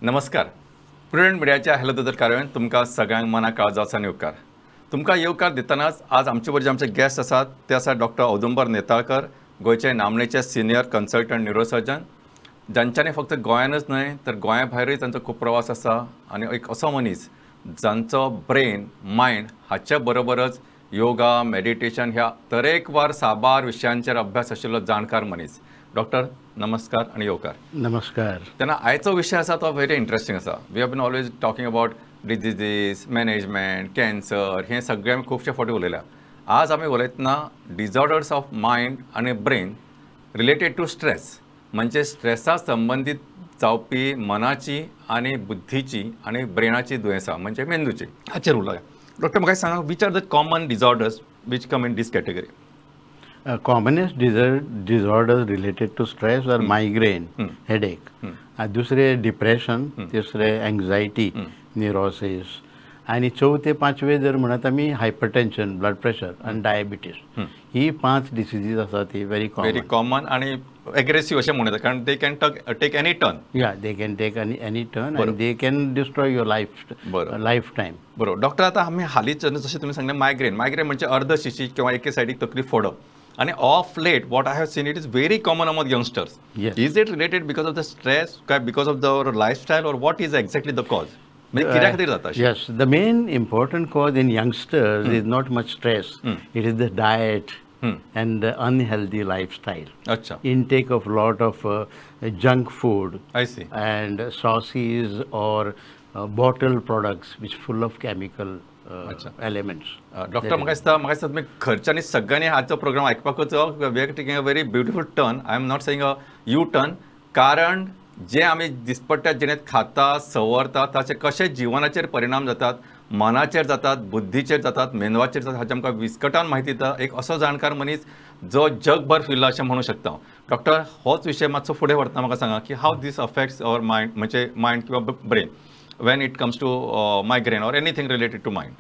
नमस्कार, प्रुडंट मिडियाच्या हॅलो दोतोर कार्यावळींत तुमकां सगळ्यांक मना काळजाचो येवकार. तुमकां येवकार दितनाच आज आमचे बरोबर जे आमचे गेस्ट आसात ते आसात डॉक्टर औदुंबर नेताळकर, गोंयचे नामनेचे सिनियर कन्सल्टंट न्युरोसर्जन, जांच्यांनी फक्त गोंयानच न्हय तर गोंया भायरूय तांचो खूब प्रवास आसा आनी एक असो मनीस जांचो ब्रेन मायंड हाचे बरोबरच योगा मेडिटेशन ह्या तरेकवार साबार विशयांचेर अभ्यास आशिल्लो जाणकार मनीस. डॉक्टर नमस्कार आनी येवकार. नमस्कार. तेन्ना आयचो विशय आसा तो व्हेरी इंट्रस्टींग आसा. We have been always talking about diseases, management, cancer, हें सगळें आमी खुबशे फावटी उलयल्या. आज आमी उलयतना डिजॉर्डर्स ऑफ मायंड आनी ब्रेन रिलेटेड टू स्ट्रेस, म्हणजे स्ट्रेसा संबंदीत जावपी मनाची आनी बुद्धीची आनी ब्रेनाची दुयेंसां म्हणजे मेंदूची, हाचेर उलोवया. डॉक्टर म्हाका सांगा, which are the common disorders which come in this category? Commonest disorders related to stress are migraine, headache, दुसरे डिप्रेशन, तिसरे एन्झायटी, न्युरोसिस, आनी चवथे पांचवे जर म्हणत आमी हायपरटेन्शन, ब्लड प्रेशर आनी डायबिटीज. ही पांच डिसिजीज आसा ती व्हेरी कॉमन, व्हेरी कॉमन आनी एग्रेसिव अशें म्हणूं येता, कारण they can take any turn. Yeah, they can take any turn and they can destroy your life, life time. बरोबर. डॉक्टर, आतां आमी हालींच जशें तुमी सांगलें मायग्रेन, मायग्रेन म्हणजे अर्द शिशी किंवा एके सायडीक तकली फोडप, आनी of late what I have seen it is very common among youngsters. Is it related because of the stress काय because of the lifestyle or what is exactly the cause? म्हणजे कित्या खातीर जाता? Yes, the main important cause in youngsters is not much stress, it is the diet and the unhealthy lifestyle. अच्छा. Intake of lot of junk food. I see. And sauces or bottled products which full of chemical elements. Doctor, म्हाका दिसता तुमी खर्च्यांनी सगळ्यांनी आजचो programme आयकपाकूच. We are taking a very beautiful turn. I am not saying a U turn, कारण जे आमी दिसपट्ट्या जिणेंत खाता सवरता ताचे कशे जिवनाचेर परिणाम जातात, मनाचेर जातात, बुद्धीचेर जातात, मेंदवाचेर जातात, हाची आमकां विस्कटान म्हायती दिता एक असो जाणकार मनीस जो जगभर फिरला अशें म्हणूं शकता. डॉक्टर, होच विशय मातसो फुडें व्हरतना म्हाका सांगा की how this affects our mind, म्हणजे मायंड किंवा brain when it comes to migraine or anything related to mind?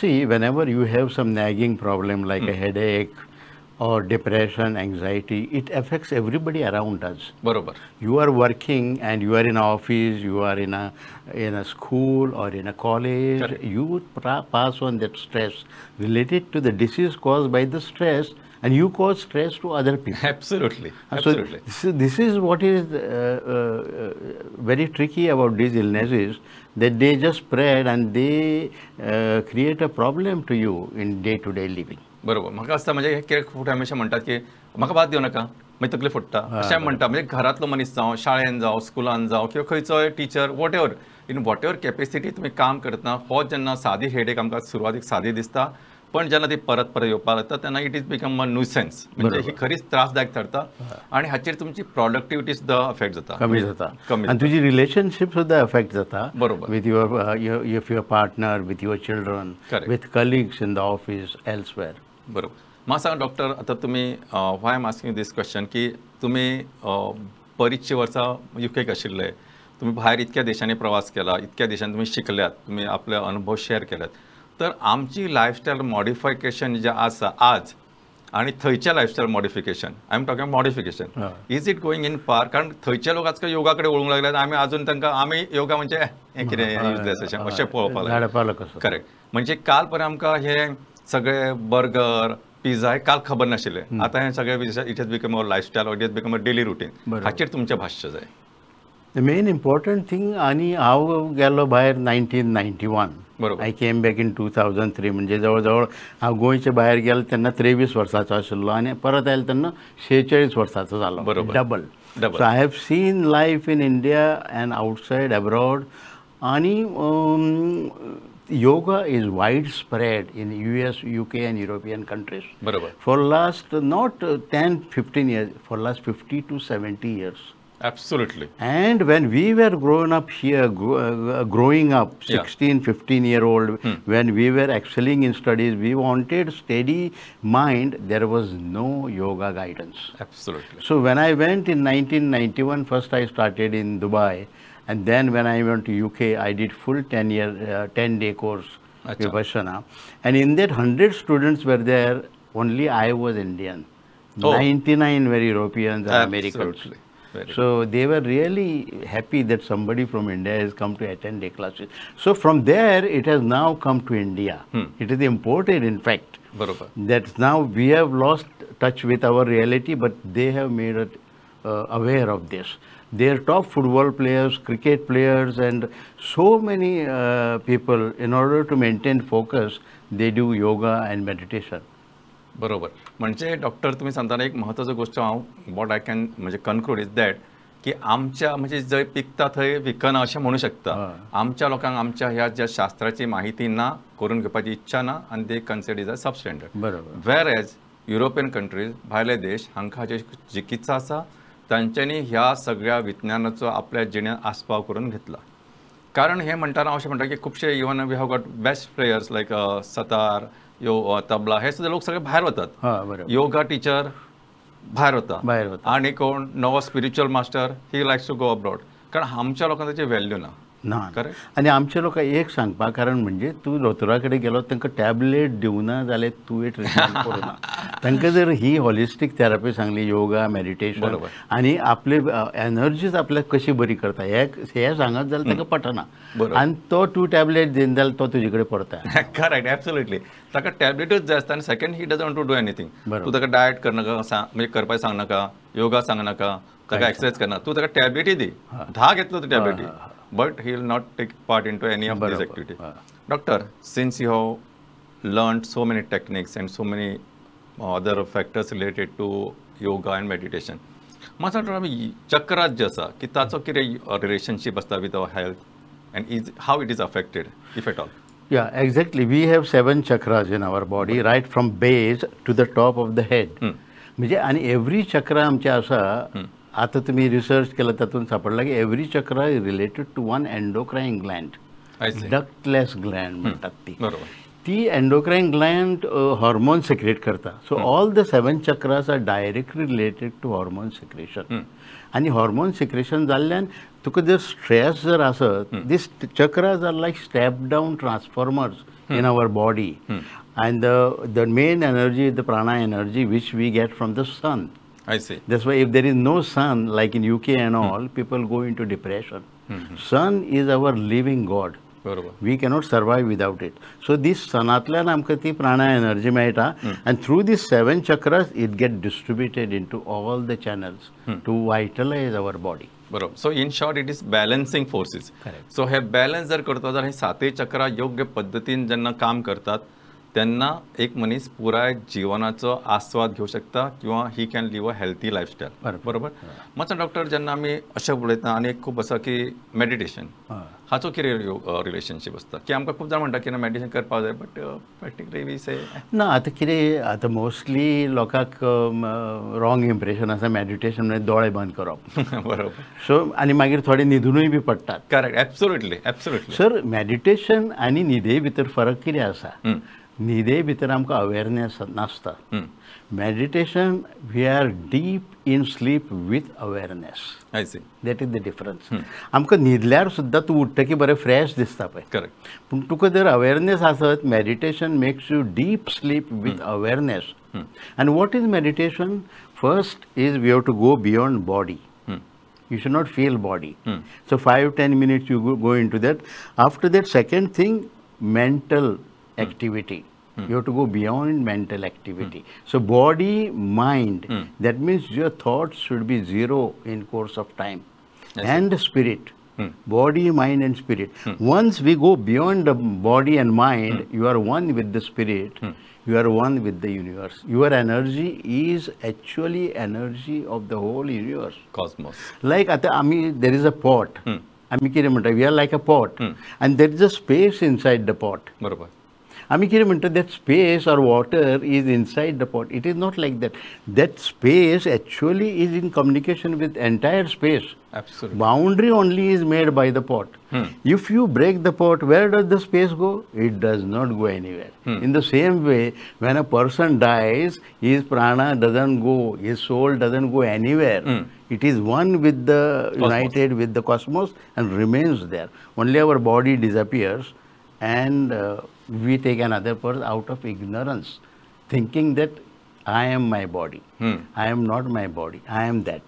See, whenever you have some nagging problem like a headache or depression, anxiety, it affects everybody around us. Barobar. You are working and you are in an office, you are in a school or in a college. Correct. You pass on that stress related to the disease caused by the stress, and you cause stress to other people. Absolutely. Absolutely. So this is what is very tricky about these illnesses, that they just spread and they create a problem to you in day-to-day living. बरोबर. म्हाका आसता म्हणजे हे फुडें हमेशा म्हणटात की म्हाका बाद दिवं नाका, मागीर तकली फोडटा अशें म्हणटा. म्हणजे घरांतलो मनीस जावं, शाळेन जावं, स्कुलान जावं किंवा खंयचोय teacher, whatever in whatever capacity तुमी काम करतना, हो जेन्ना सादी हेडेक आमकां सुरवातीक सादी दिसता, पण जेन्ना ती परत परत येवपाक लागता तेन्ना it is become a nuisance, म्हणजे ही खरीच त्रासदायक ठरता आनी हाचेर तुमची प्रॉडक्टिविटी सुद्दां अफेक्ट जाता, कमी जाता, आनी तुजी रिलेशनशीप सुद्दां अफेक्ट जाता. बरोबर. With your if your partner, with your children, with colleagues in the office, elsewhere. बरोबर. म्हाका सांगा डॉक्टर, आतां तुमी why am asking this question की तुमी बरीचशीं वर्सां युकेक आशिल्ले, तुमी भायर इतक्या देशांनी प्रवास केला, इतक्या देशांनी तुमी शिकल्यात, तुमी आपले अनुभव शेअर केल्यात, तर आमची लायफस्टायल मॉडिफिकेशन जे आसा आज आनी थंयचें lifestyle modification, I am talking modification, is it going in par? कारण थंयचे लोक आजकाल योगा कडेन वळूंक लागल्यात, आमी आजून तांकां आमी योगा म्हणजे हें कितें युजलेस अशें अशें पळोवपाक लागले. करेक्ट. म्हणजे काल पर्यंत आमकां हे सगळे बर्गर, पिझ्झा हे काल खबर नाशिल्लें, आतां हें सगळें it has become our lifestyle, it has become a daily routine. हाचेर तुमचें भाश्य जाय. The main important thing, आनी हांव गेलो भायर 1991. बरोबर. I came back in 2003, म्हणजे जवळ जवळ हांव गोंयचे भायर गेलो तेन्ना 23 वर्सांचो आशिल्लो आनी परत आयलो तेन्ना 46 वर्सांचो जालो. बरोबर. Double. So I have seen life in India and outside abroad, आनी yoga is widespread in US, UK and European countries. बरोबर. For last not 10-15 years, for last 50 to 70 years. Absolutely. And when we were grown up here, growing up, 16, 15 year old, when we were excelling in studies, we wanted steady mind. There was no yoga guidance. Absolutely. So when I went in 1991, first I started in Dubai, And then when I went to UK, I did full 10-day course Vipassana. And in that 100 students were there, only I was Indian. 99 were Europeans and Americans. So they were really happy that somebody from India has come to attend their classes. So from there, it has now come to India. It is imported, in fact. That now we have lost touch with our reality, but they have made it aware of this. Their top football players, cricket players, and so many people, in order to maintain focus, they do yoga and meditation. बरोबर. म्हणजे doctor तुम्ही सांगताना एक महत्त्वाची गोष्ट हांव what I can म्हणजे conclude is that की आमच्या म्हणजे जंय पिकता थंय विकना अशें म्हणू शकता. आमच्या लोकांक आमच्या ह्या ज्या शास्त्राची माहिती ना, करून घेवपाची इच्छा ना, आनी they consider is a substandard. बरोबर. वेर एज युरोपियन कंट्रीज, भायले देश, हांकां जे चिकित्सा आसा तांच्यांनी ह्या सगळ्या विज्ञानाचो आपल्या जिणेंत आस्पाव करून घेतला. कारण हें म्हणटाना हांव अशें म्हणटा की खुबशे even we have got best players like sitar, yo tabla, हे सुद्दां लोक सगळे भायर वतात. योगा टिचर भायर वता, आनी कोण नवो spiritual master he likes to go abroad. कारण आमच्या लोकांक ताची व्हॅल्यू ना. ना, करेक्ट. आनी आमचे लोक एक सांगपा कारण म्हणजे तूं दोतोरा कडेन गेलो, तांकां टॅबलेट दिवना जाल्यार तुवें ट्रिटमेंट करूना. तांकां जर ही हॉलिस्टीक थेरपी सांगली, योगा, मेडिटेशन, आनी आपले एनर्जीज आपल्याक कशी बरी करता हें सांगत जाल्यार तांकां पटना, आनी तो तूं टॅबलेट दिना जाल्यार तो तुजे कडेन परता. Correct, absolutely. ताका टॅबलेटूच जाय आसता आनी second he doesn't want to do anything. तूं ताका डायट करनाका, म्हणजे करपाक सांगनाका, योगा सांगनाका, ताका एक्सरसाइज करना, तूं ताका टॅबलेटी दी, 10 घेतलो तूं टॅबलेटी, but he will not take part into any of these activities. Doctor, since you have learned so many techniques and so many other factors related to yoga and meditation, म्हाका सांग आमी चक्रात जे आसा की ताचो कितें रिलेशनशीप आसता with our health and is how it is affected, if at all? Yeah, exactly. We have 7 chakras in our body, right from base to the top of the head. म्हणजे आनी एवरी चक्रा आमचे आसा, आतां तुमी research केला तातूंत सापडला की every chakra is related to one endocrine gland, ductless gland म्हणटात ती. ती एंडोक्रायन ग्लँड हॉर्मोन सिक्रेट करता. So all the 7 chakras are directly related to hormone secretion. आनी हॉर्मोन सिक्रेशन जाल्ल्यान तुका जर स्ट्रेस जर आसत, these chakras are like step down transformers in our body. And the main energy is the prana energy which we get from the sun. I see. That's why if there is no sun, like in UK and all, people go into depression. Sun is our living God. We cannot survive without it. So this sunatल्यान आमकां ती prana energy मेळटा, and through these 7 chakras it get distributed into all the channels to vitalize our body. बरोबर. So in short it is balancing forces. So hey balance जर करता जाल्यार हे सातय चक्रां योग्य पद्दतीन जेन्ना काम करतात तेन्ना एक मनीस पुराय जिवनाचो आस्वाद घेवं शकता किंवा he can live a healthy lifestyle. बरोबर. मातसो डॉक्टर, जेन्ना आमी अशें उलयतना आनी एक खूब आसा की मेडिटेशन हाचो कितें रिलेशनशीप आसता की आमकां खूब जाण म्हणटा की ना मेडिटेशन करपाक जाय, बट प्रॅक्टिकली we से ना. आतां कितें, आतां मोस्टली लोकांक रॉंग इम्प्रेशन आसा मेडिटेशन म्हणजे दोळे बंद करप. बरोबर. सो आनी मागीर थोडे न्हिदुनूय बी पडटात. Correct, absolutely, absolutely. Sir, meditation आनी न्हिदे भितर फरक कितें आसा? न्हिदे भितर आमकां अवेरनेस नासता. Meditation we are deep in sleep with awareness. I see. That is the difference. आमकां न्हिदल्यार सुद्दां तूं उठ्ठकी बरें फ्रेश दिसता पळय. करेक्ट. पूण तुका जर अवेरनेस आसत, meditation makes you deep sleep with awareness. And what is meditation? First is we have to go beyond body. You should not feel body. So 5-10 minutes you go into that. After that, second thing, mental activity. You have to go beyond mental activity. So body, mind, that means your thoughts should be zero in course of time. And spirit. Body, mind and spirit. Once we go beyond the body and mind, you are one with the spirit, you are one with the universe. Your energy is actually energy of the whole universe. Cosmos. Like there is a pot. We are like a pot. And there is a space inside the pot. बरोबर. आमी कितें म्हणटा that space or water is inside the pot. It is not like that. That space actually is in communication with entire space. Absolutely. Boundary only is made by the pot. If you break the pot, where does the space go? It does not go anywhere. In the same way, when a person dies, his prana doesn't go, his soul doesn't go anywhere. It is one with the cosmos. United with the cosmos and remains there. Only our body disappears and we take another person out of ignorance, thinking that I am my body. I am not my body. I am that.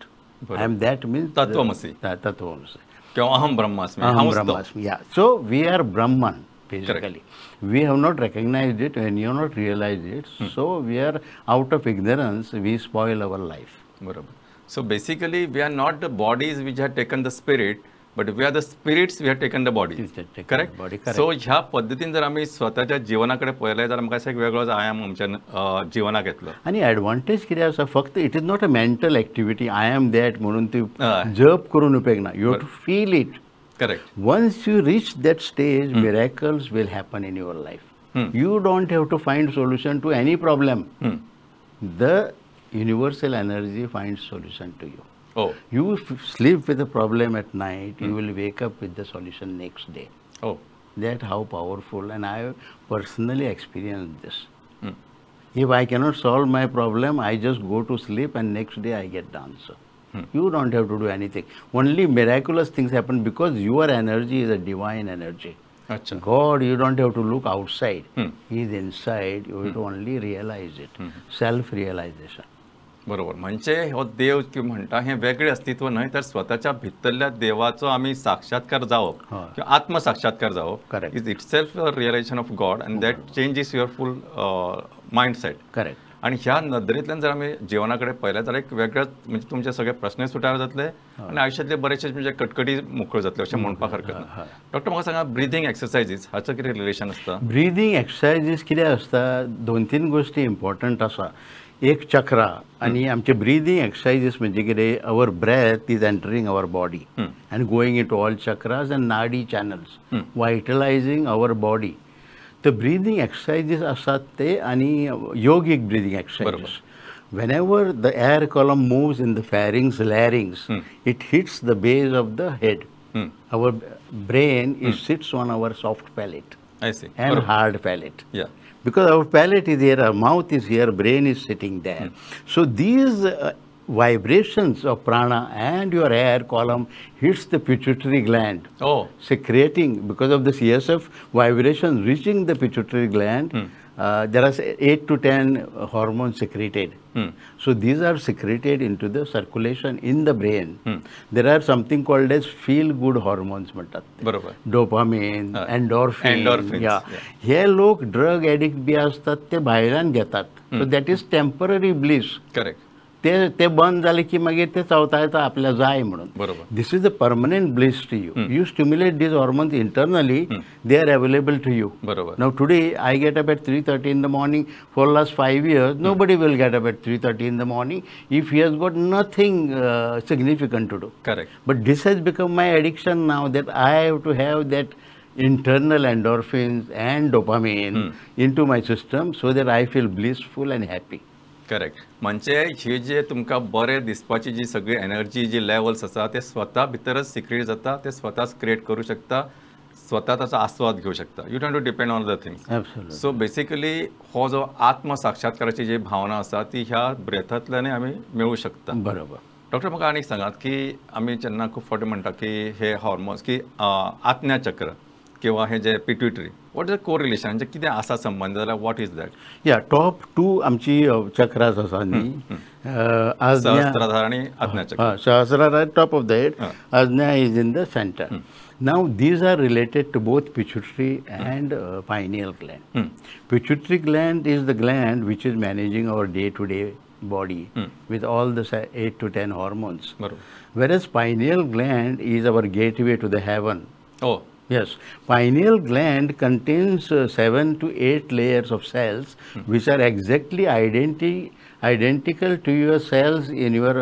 I am that means Tattvamasi. Tattvamasi. किंवा अहम ब्रह्मास्मी. Aham Brahmasmi. Yeah. So we are Brahman basically. Correct. We have not recognized it and you have not realized it. So we are out of ignorance, we spoil our life. बरोबर. So basically we are not the bodies which have taken the spirit, but we are the spirits we have taken the body. Correct? So ह्या पद्दतीन जर आमी स्वताच्या जिवना कडेन पळयलें जाल्यार आमकां एक वेगळोच आयाम आमच्या जिवनाक येतलो. आनी एडवांटेज कितें आसा, फक्त it is not a mental activity. I am that म्हणून ती जप करून उपेग ना. You have to feel it. Correct. Once you reach that stage, miracles will happen in your life. You don't have to find solution to any problem. The universal energy finds solution to you. Oh. You sleep with a problem at night, you will wake up with the solution next day. Oh. That how powerful, and I personally experienced this. If I cannot solve my problem, I just go to sleep and next day I get the answer. You don't have to do anything. Only miraculous things happen because your energy is a divine energy. Achha. God, you don't have to look outside. He is inside. You have to only realize it. Self-realization. बरोबर. म्हणजे हो देव किंवा म्हणटा हें वेगळें अस्तित्व न्हय, तर स्वताच्या भितरल्या देवाचो आमी साक्षात्कार जावप किंवा आत्मसाक्षात्कार जावप is itself a realization of God and that changes your full mindset. Correct. आनी ह्या नदरेंतल्यान जर आमी जिवना कडेन पळयलें जाल्यार एक वेगळेच म्हणजे तुमचे सगळे प्रस्न सुटावे जातले आनी आयुश्यांतले बरेचशे म्हणजे कटकटी मोकळ्यो जातल्यो अशें म्हणपाक हरकत ना. डॉक्टर म्हाका सांगा, ब्रिदींग एक्सरसायजीस हाचो कितें रिलेशन आसता? ब्रिदींग एक्सरसायजीस कितें आसता, दोन तीन गोश्टी इम्पॉर्टंट आसा. एक चक्रा आनी आमचे ब्रिदींग एक्सरसायजीस म्हणजे कितें, our breath is entering our body and going into all chakras and nadi channels, vitalizing our body. तर ब्रिदींग एक्सरसायजीस आसात ते आनी yogic breathing exercises. Whenever the air column moves in the pharynx, larynx, it hits the base of the head. Our brain is sits on our soft palate and hard palate. Yeah. Because our palate is here, our mouth is here, brain is sitting there. So these vibrations of prana and your air column hits the pituitary gland. Oh. Secreting, because of the CSF vibration reaching the pituitary gland, there are 8 to 10 hormones secreted. So these are secreted into the circulation in the brain. There are something called as feel good hormones म्हणतात. बरोबर. Dopamine, endorphin. Yeah. हे लोक drug addict बी असतात ते भायल्यान घेतात. So that is temporary bliss. Correct. ते बंद जाले की मागीर ते चवताळटा आपल्या जाय म्हणून. बरोबर. This is a permanent bliss to you. You stimulate these hormones internally, they are available to you. बरोबर. Now today I get up at 3:30 in the morning. For last 5 years nobody will get up at 3:30 in the morning if he has got nothing significant to do. Correct. But this has become my addiction now, that I have to have that internal endorphins and dopamine into my system so that I feel blissful and happy. Correct. म्हणजे हे जे तुमकां बरें दिसपाची जी सगळी energy जी levels आसा ते स्वता भितरच सिक्रेट जाता, ते स्वताच क्रिएट करूं शकता, स्वता ताचो आस्वाद घेवं शकता. You don't to depend on other things. So basically हो जो आत्मसाक्षात्काराची जी भावना आसा ती ह्या ब्रेथांतल्यानय आमी मेळूं शकता. बरोबर. डॉक्टर म्हाका आनीक सांगात की आमी जेन्ना खूब फावटी म्हणटा की हे हॉर्मोन्स की आज्ञाचक्र किंवा हे जे pituitary, what is the correlation, म्हणजे कितें आसा संबंद जाल्यार what is that? या टॉप 2 आमची चक्रास आसा न्ही, सहस्राधार आनी आज्ञाचक्र. Sahasrara top of the head, Ajna is in the centre. Now these are related to both pituitary and pineal gland. Pituitary gland is the gland which is managing our day to day body with all the 8 to 10 hormones. Whereas pineal gland is our gateway to the heaven. Oh. Yes, pineal gland contains 7 to 8 layers of cells which are exactly identical to your cells in your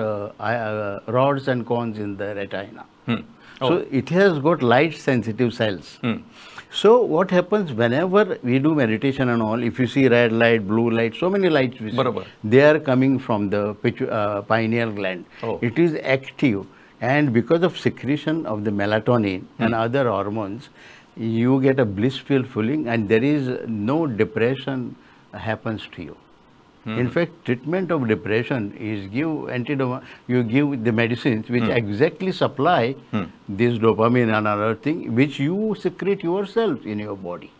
rods and cones in the retina. Oh. So it has got light sensitive cells. So what happens whenever we do meditation and all, if you see red light, blue light, so many lights we see, they are coming from the pineal gland. It is active, and because of secretion of the melatonin and other hormones, you get a blissful feeling and there is no depression happens to you. In fact, treatment of depression is give you give the medicines which exactly supply this dopamine and other thing which you secrete yourself in your body.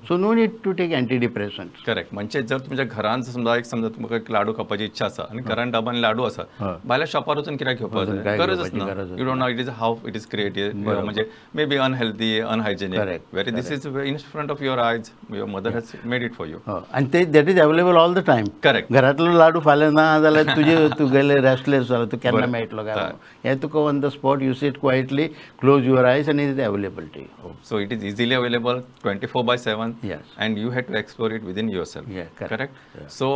So no need to take antidepressants. Correct. म्हणजे जर तुमच्या घरान समजा एक समजा तुमकां एक लाडू खावपाची इच्छा आसा आनी घरान डबान लाडू आसा, भायल्या शॉपार वचून कित्याक घेवपाक जाय, गरजच ना. You don't know it is how it is created, म्हणजे may be unhealthy, unhygienic. Very this is in front of your eyes, your mother has made it for you. आनी ते that is available all the time. Correct. घरांतलो लाडू फाल्यां ना जाल्यार तुजे तुगेले restless जाला, तूं केन्ना मेळटलो काय हें तुका on the spot you sit quietly, close your eyes and it is available to you. So it is easily available 24/7. Yes. And you have to explore it within yourself. Yeah, correct. Correct? Yeah. So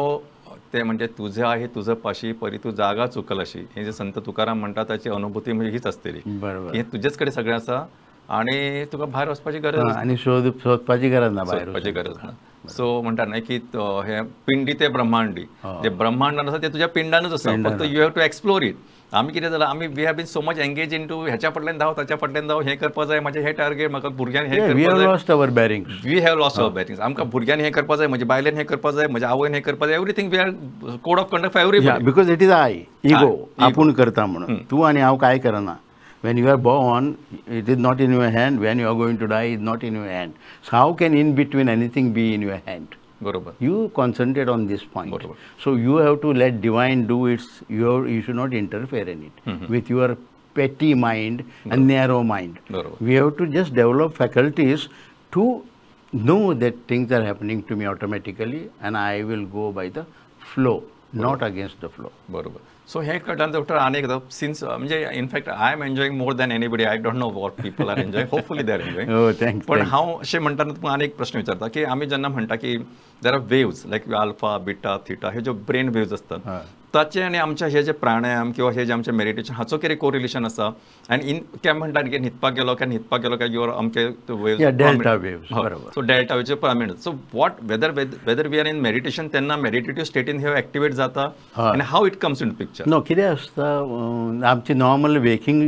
ते म्हणजे तुझे आहे तुझं पाशी परी तू जागा चुकल अशी, हे जे संत तुकाराम म्हणतात ताची अनुभूती म्हणजे हीच आसतली. बरोबर. हे तुजेच कडेन सगळें आसा आनी तुका भायर वचपाची गरज आनी सोदपाची गरज ना, भायर सोदपाची गरज ना. सो म्हणटा न्हय की हे पिंडी ते ब्रह्मांडी, जे ब्रह्मांड आसा ते तुज्या पिंडानूच आसा, फक्त you have to explore it. आमी कितें जालां, आमी we have been so much engage in to ह्याच्या फाटल्यान धांव, ताच्या फाटल्यान धांव, हें करपा जाय, म्हाजें हें टार्गेट, म्हाका भुरग्यांक हें करपा जाय. Lost our bearings. We have lost our bearings. आमकां भुरग्यांनी हें करपा जाय, म्हज्या बायलेन हें करपा जाय, म्हज्या आवयन हें करपा जाय, everything we are code of conduct for everybody. Because it is I, ego, आपूण करता म्हणून. तूं आनी हांव कांय करना. When you are born, it is not in your hand. When you are going to die, it is not in your hand. So how can in between anything be in your hand? बरोबर. You concentrate on this point. बरोबर. So you have to let divine do its, you should not interfere in it with your petty mind and narrow mind. बरोबर. We have to just develop faculties to know that things are happening to me automatically and I will go by the flow, not against the flow. बरोबर. So हे कळटा doctor आनी एकदां since म्हणजे in fact I am enjoying more than anybody, I don't know what people are enjoying, hopefully they are enjoying. पण हांव अशें म्हणटा तुमकां आनी एक प्रश्न विचारता की आमी जेन्ना म्हणटा की there are waves like alpha, beta, theta, हे ज्यो ब्रेन वेव्ज आसतात ताचे आनी आमच्या हे जे प्राणायाम किंवा हे जे आमचे मेडिटेशन हाचो कितें कोरिलेशन आसा? आनी इन काय म्हणटा की न्हिदपाक गेलो काय न्हिदपाक गेलो काय your अमके waves, delta waves. बरोबर. So delta waves prominent. So what whether whether we are in meditation तेन्ना मेडिटेटिव्ह स्टेटीन हे एक्टिवेट जाता आनी how it comes in picture? No, कितें आसता आमची नॉर्मल वेकिंग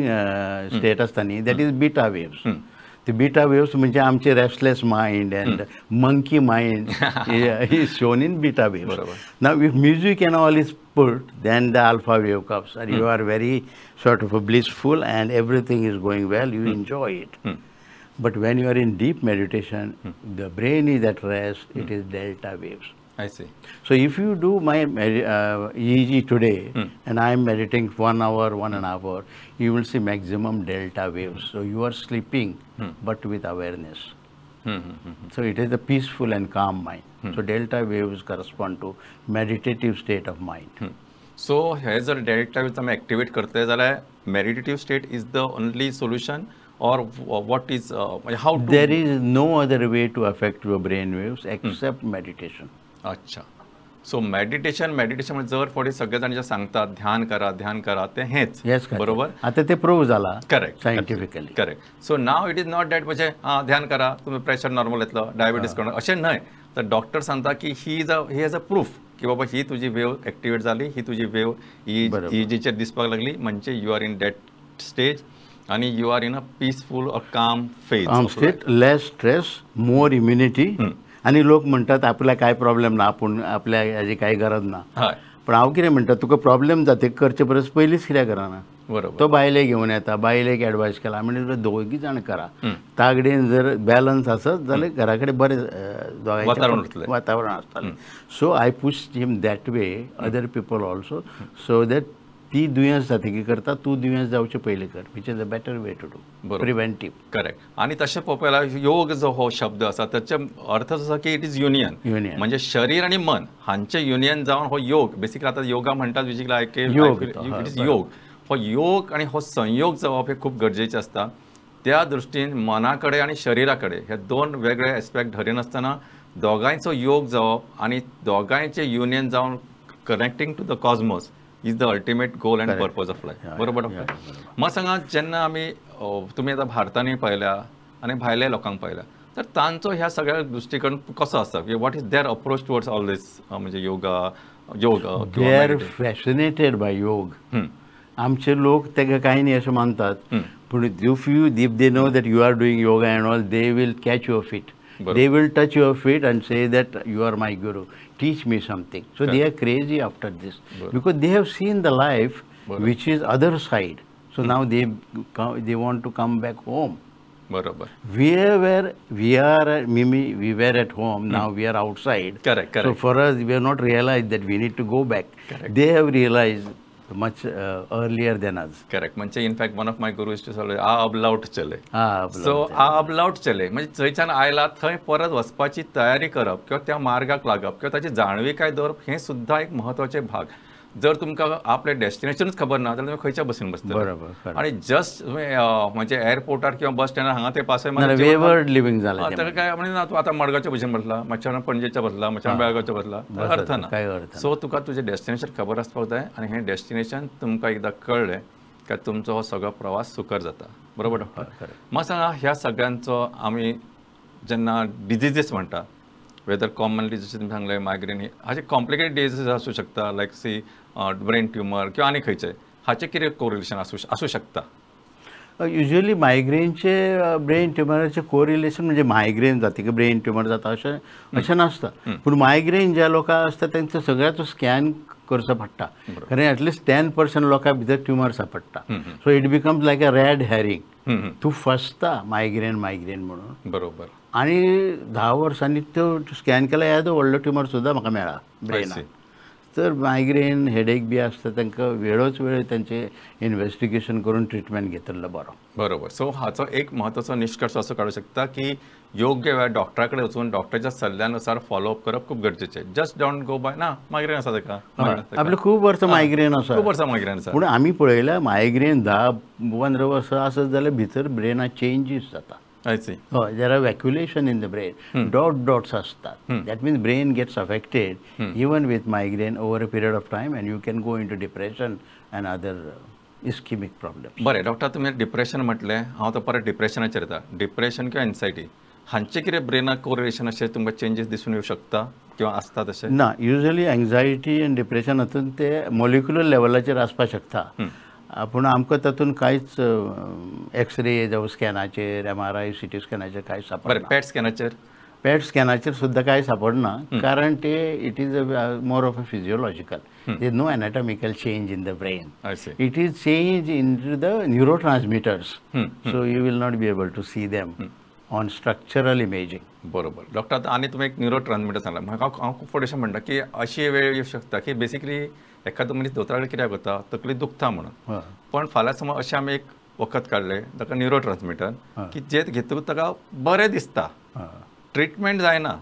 स्टेट आसता न्ही, that is beta waves. ते बीटा वेव्स म्हणजे आमचे restless mind and monkey mind is shown in beta waves. Now if music and all is put, then the alpha wave comes and you are very sort of blissful and everything is going well, you enjoy it. But when you are in deep meditation, the brain is at rest, it is delta waves. I see. So if you do my EEG today and I am meditating 1 hour, 1.5 hour, you will see maximum delta waves. So you are sleeping but with awareness. So it is a peaceful and calm mind. So delta waves correspond to meditative state of mind. So हे जर delta waves आमी activate करतले जाल्यार meditative state is the only solution or what is, how to? There is no other way to affect your brain waves except meditation. अच्छा. So meditation, meditation म्हणजे जर फावटी सगळे जाण जे सांगतात ध्यान करा ध्यान करा ते हेच. बरोबर. आता ते प्रूव्ह जाला. Correct. Scientifically. Correct. So now it is not that म्हणजे आं ध्यान करा तुमी प्रेशर नॉर्मल येतलो, डायबिटीज करणं अशें न्हय, तर डॉक्टर सांगता की he is a he has a proof की बाबा ही तुजी वेव एक्टिवेट जाली, ही तुजी वेव ईजीचेर दिसपाक लागली, म्हणजे you are in that stage आनी you are in a peaceful or calm phase. Calm state, less stress, more immunity. आनी लोक म्हणटात आपल्याक कांय प्रॉब्लेम ना, आपूण आपल्या हेजी कांय गरज ना. पण हांव कितें म्हणटा, तुका प्रॉब्लेम जाता करचे परस पयलींच कित्याक करना? बरोबर. तो बायलेक घेवन येता, बायलेक एडवायस केला म्हणजे दोगी जाण करा, तागडेन जर बॅलन्स आसत जाल्यार घरा कडेन बरें दोगांयचें वातावरण आसतालें. So I push him that way, other people also, so that ती दुयेंस जातकीर करता, तूं दुयेंस जावचें पयलीं कर, which is a better way to do preventive. Correct. आनी तशें पळोवपाक गेल्यार योग जो हो शब्द आसा ताचे अर्थ आसा की it is union, म्हणजे शरीर आनी मन हांचें युनियन जावन हो योग. बेसिकली आतां योगा म्हणटात बेसिकली it is योग. हो योग आनी हो संयोग जावप हें खूब गरजेचें आसता. त्या दृश्टीन मना कडेन आनी शरिरा कडेन हे दोन वेगळे एस्पेक्ट धरिनासतना दोगांयचो योग जावप आनी दोगांयचें युनियन जावन connecting to the cosmos is the ultimate goal and purpose of life. बरोबर डॉक्टर? म्हाका सांगा, जेन्ना आमी तुमी आतां भारतांनी पळयल्या आनी भायल्या लोकांक पळयल्या, तर तांचो ह्या सगळ्या दृश्टिकोन कसो आसा, what is their approach towards all this, म्हणजे योगा योग? They are fascinated by yoga. आमचे लोक ताका कांय न्ही अशें मानतात, पूण if you if they know that you are doing yoga and all, they will catch your feet, they will touch your feet and say that you are my guru, teach me something. So they are crazy after this because they have seen the life which is other side. So now they want to come back home. बरोबर. We were at home, now we are outside. Correct, correct. So for us, we have not realized that we need to go back. Correct. They have realized much earlier than us. Correct. म्हणजे in fact one of my guru is to say आ अब लावट चले. So आ अब लावट चले म्हणजे थंयच्यान आयला थंय परत वचपाची तयारी करप किंवा त्या मार्गाक लागप किंवा ताची जाणविकाय दवरप हें सुद्दां एक म्हत्वाचें भाग. जर तुमकां आपलें डेस्टिनेशनूच खबर ना जाल्यार तुमी खंयच्या बसीन बसतले. बरोबर. आनी जस्ट म्हणजे एअरपोर्टार किंवा बस स्टँडार हांगा ते पासय वेवर्ड लिव्हिंग जालें ताका काय म्हणजे ना, तूं आतां मडगांवच्या बसीन बसला, मातशें पणजेच्या बसला, मातशें बेळगांवच्या बसला, अर्थ ना. सो तुका तुजें डेस्टिनेशन खबर आसपाक जाय आनी हें डेस्टिनेशन तुमकां एकदां कळ्ळें काय तुमचो हो सगळो प्रवास सुकर जाता. बरोबर डॉक्टर? म्हाका सांगा, ह्या सगळ्यांचो आमी जेन्ना डिजीजीस म्हणटा, वेदर कॉमनली जशें तुमी सांगलें मायग्रेन, हाचे कॉम्प्लिकेटेड डिजीजीस आसूं शकता, लायक सी ब्रेन ट्युमर किंवा आनी खंयचे, हाचें कितें कोरिलेशन आसूं शकता? युजली मायग्रेनचे ब्रेन ट्युमराचे कोरिलेशन म्हणजे मायग्रेन जाता की ब्रेन ट्युमर जाता अशें अशें नासता, पूण मायग्रेन ज्या लोकांक आसता तांचो सगळ्याचो स्कॅन करचो पडटा, कारण एटलिस्ट 10% लोकां भितर ट्युमर सापडटा. So it becomes like a red herring. तूं फसता मायग्रेन मायग्रेन म्हणून. बरोबर. आनी 10 वर्सांनी त्यो स्कॅन केल्यार येदो व्हडलो ट्युमर सुद्दां म्हाका मेळ्ळा ब्रेनाक. तर मायग्रेन हेडेक बी आसता तांकां वेळोच वेळ तांचे इन्वेस्टिगेशन करून ट्रिटमेंट घेतिल्लो बरो. बरोबर. सो हाचो एक म्हत्वाचो निश्कर्श असो काडूं शकता की योग्य वेळार डॉक्टरा कडेन वचून डॉक्टराच्या सल्ल्यानुसार फॉलोअप करप खूब गरजेचें. जस्ट don't go by ना मायग्रेन आसा ताका, आपले खूब वर्सां मायग्रेन आसा, खूब वर्सां मायग्रेन आसा, पूण आमी पळयल्या मायग्रेन 10-15 वर्सां आसत जाल्यार भितर ब्रेनाक चेंजीस जाता. I see. Oh, there are vacuolation in the brain. Dot dots astat. That means brain gets affected even with migraine over a period of time, and you can go into depression and other ischemic problems. बरें doctor, तुमी depression म्हटलें, हांव तो परत डिप्रेशनाचेर येता. Depression किंवा एन्सायटी हांचे कितें ब्रेनाक कोरिलेशन अशें तुमकां चेंजीस दिसून येवं शकता किंवा आसता तशें? ना, युजली एन्जायटी आनी डिप्रेशन हातूंत ते मॉलिक्युलर लेवलाचेर आसपाक शकता, पूण आमकां तातूंत कांयच एक्सरे जावं स्कॅनाचेर, MRI, CT स्कॅनाचेर कांय सापडना. पॅट स्कॅनाचेर? पॅट स्कॅनाचेर सुद्दां कांय सापडना, कारण ते it is a more of a physiological, there no anatomical change in the brain. It is change in to the neurotransmitters, so you will not be able to see them on structural imaging. बरोबर doctor. आतां आनी तुमी एक neuro transmitter सांगला, म्हाका हांव खूब फावटी अशें म्हणटा की अशी वेळ येवं शकता की बेसिकली एखादो मनीस दोतोरा कडेन कित्याक वता, तकली दुखता म्हणून, पण फाल्यां समज अशें आमी एक वखद काडलें ताका न्युरो ट्रान्समिटर की जे घेतकूच ताका बरें दिसता, ट्रिटमेंट जायना,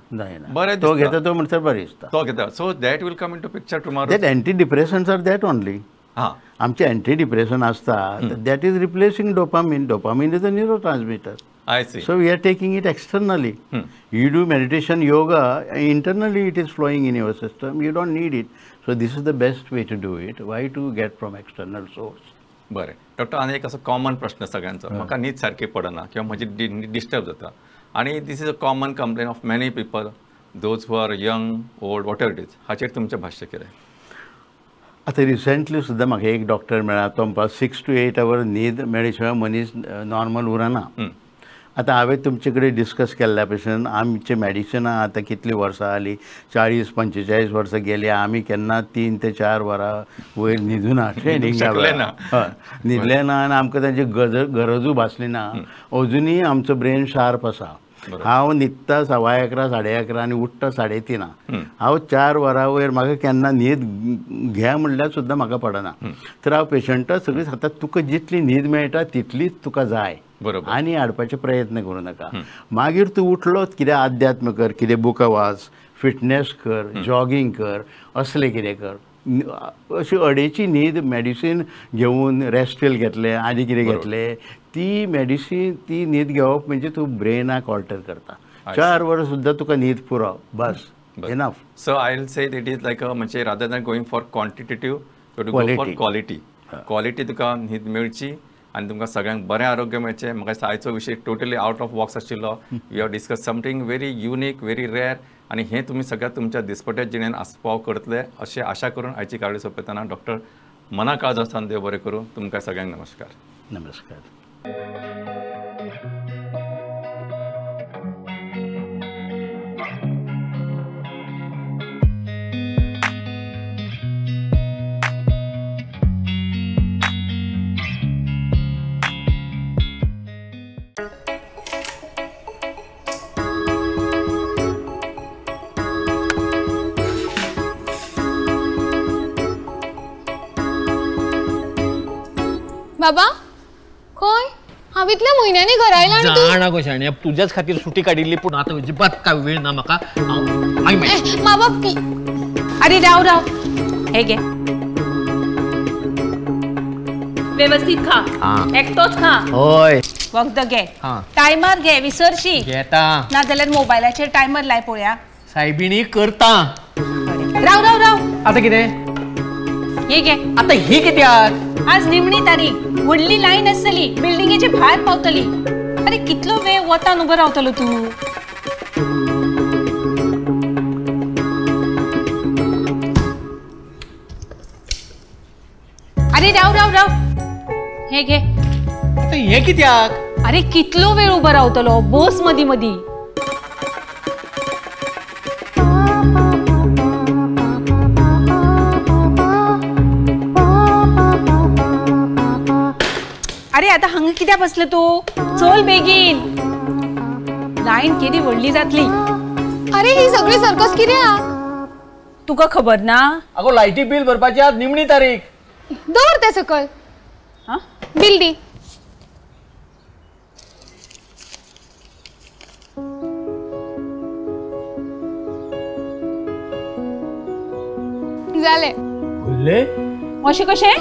बरें तो घेता तो म्हणसर बरें दिसता, तो घेता. So that will come into picture tomorrow. That anti depressants are that only. हां, आमचे एंटी डिप्रेशन आसता that is replacing dopamine. Dopamine is a neurotransmitter. I see. So we are taking it externally. You do meditation, yoga, internally it is flowing in your system. You don't need it. So this is the best way to do it. Why to get from external source? बरें doctor, आनी एक असो common प्रश्न सगळ्यांचो, म्हाका न्हीद सारकी पडना किंवा म्हजी डिस्टर्ब जाता, आनी this is a common complain of many people, those who are young, old, whatever it is, हाचेर तुमचें भाश्य कितें? आतां रिसेंटली सुद्दां म्हाका एक डॉक्टर मेळ्ळा, तो म्हणपाक 6 to 8 our न्हीद मेळ्ळे शिवाय मनीस नॉर्मल उरना. आतां हांवें तुमचे कडेन डिस्कस केल्ल्या भशेन आमची मॅडिसिनां आतां कितलीं वर्सां जालीं, 40-45 वर्सां गेलीं, आमी केन्ना 3 ते 4 वरां वयर न्हिदूना, ट्रेनिंगा हय न्हिदले ना, आनी आमकां तांची गरजूय भासली ना. अजुनूय आमचो ब्रेन शार्प आसा. हांव न्हिदता 11:15, 11:15 आनी उठ्ठा 3:30. हांव 4 वरां वयर म्हाका केन्ना न्हीद घे म्हणल्यार सुद्दां म्हाका पडना. तर हांव पेशंटाक सगळीं सांगता, तुका जितली न्हीद मेळटा तितलीच तुका जाय, बरोबर, आनी हाडपाचे प्रयत्न करूं नाका. मागीर तूं उठलो कितें अध्यात्म कर, कितें बुकां वाच, फिटनेस कर, जॉगींग कर, असलें कितें कर. अशी अडेची न्हीद मॅडिसीन घेवन रेस्टील घेतलें आनी कितें घेतलें, ती मॅडिसीन ती न्हीद घेवप म्हणजे तूं ब्रेनाक ऑल्टर करता. 4 वरां सुद्दां तुका न्हीद पुरो, बस, enough. So I will say it is like म्हणजे rather than going for quantitative, to go for quality. Quality तुका न्हीद मेळची आनी तुमकां सगळ्यांक बरें आरोग्य मेळचें. म्हाका दिसता आयचो विशय टोटली आवट ऑफ बॉक्स आशिल्लो. You have discuss something very unique, very rare आनी हें तुमी सगळ्या तुमच्या दिसपट्या जिणेन आस्पाव करतले अशें आशा करून आयची कार्यावळ सोंपयतना डॉक्टर मना काळजासान देव बरें करूं. तुमकां सगळ्यांक नमस्कार. नमस्कार. बाबा खंय हांव इतल्या म्हयन्यांनी घरा आयला आनी तूं जाणा गो शाण्या, तुज्याच खातीर सुटी काडिल्ली, पूण आतां अजिबात काय वेळ ना म्हाका. मा बाप की अरे राव राव, हे घे, व्यवस्थित खा, एकटोच खा. हय, वखद घे, टायमर घे, विसरशी घेता ना जाल्यार मोबायलाचेर टायमर लाय पळोवया. सायबिणी करता. राव राव राव, आतां कितें? हे घे. आतां ही कित्याक? आज निमणी तारीख, व्हडली लायन आसतली, बिल्डिंगेचे भायर पावतली. अरे कितलो वेळ वतान उबो रावतलो तूं? अरे राव राव राव, हे घे. आतां हे कित्याक? अरे कितलो वेळ उबो रावतलो, बस मदी मदी. अरे आता हांगा कित्याक बसले तूं? चल बेगीन, लायन केदी व्हडली जातली. अरे ही सगळी सर्कस कित्याक? तुका खबर ना? अगो लायटी बिल भरपाची आज निमणी तारीख. दवर ते सकल, बिल दी. जालें. अशें कशें?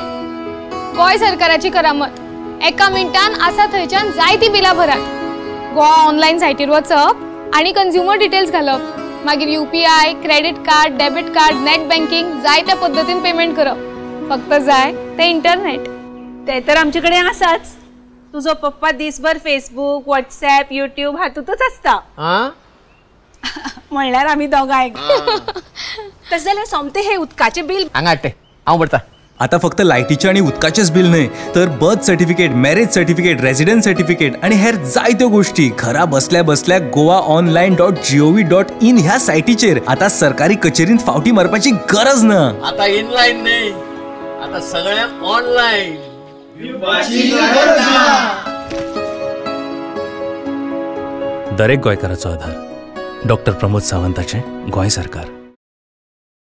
गोंय सरकाराची करामत, एका मिनटान आसा थंयच्यान जायती बिलां भरात. गोवा ऑनलायन सायटीर वचप आनी कंझ्युमर डिटेल्स घालप, मागीर UPI, credit card, debit card, net banking जाय त्या पद्दतीन पेमेंट करप. फक्त जाय ते इंटरनेट. ते तर आमचे कडेन आसाच. तुजो पप्पा दिसभर फेसबूक, व्हॉट्सॅप, युट्यूब हातूंतच आसता. म्हणल्यार आमी दोगांय. तशें जाल्यार सोमतें हें उदकाचें बिल हांगा हाडटे, हांव भरता. आता फक्त लायटीचें आनी उदकाचेंच बिल न्हय तर birth certificate, marriage certificate, residence certificate आनी हेर जायत्यो गोष्टी घरा बसल्या बसल्या goaonline.gov.in ह्या सायटीचेर आता सरकारी कचेरींत फावटी मारपाची गरज ना. आता इनलायन न्हय, आता सगळें ऑनलायन. दरेक गोंयकाराचो आधार. डॉक्टर प्रमोद सावंताचें गोंय सरकार.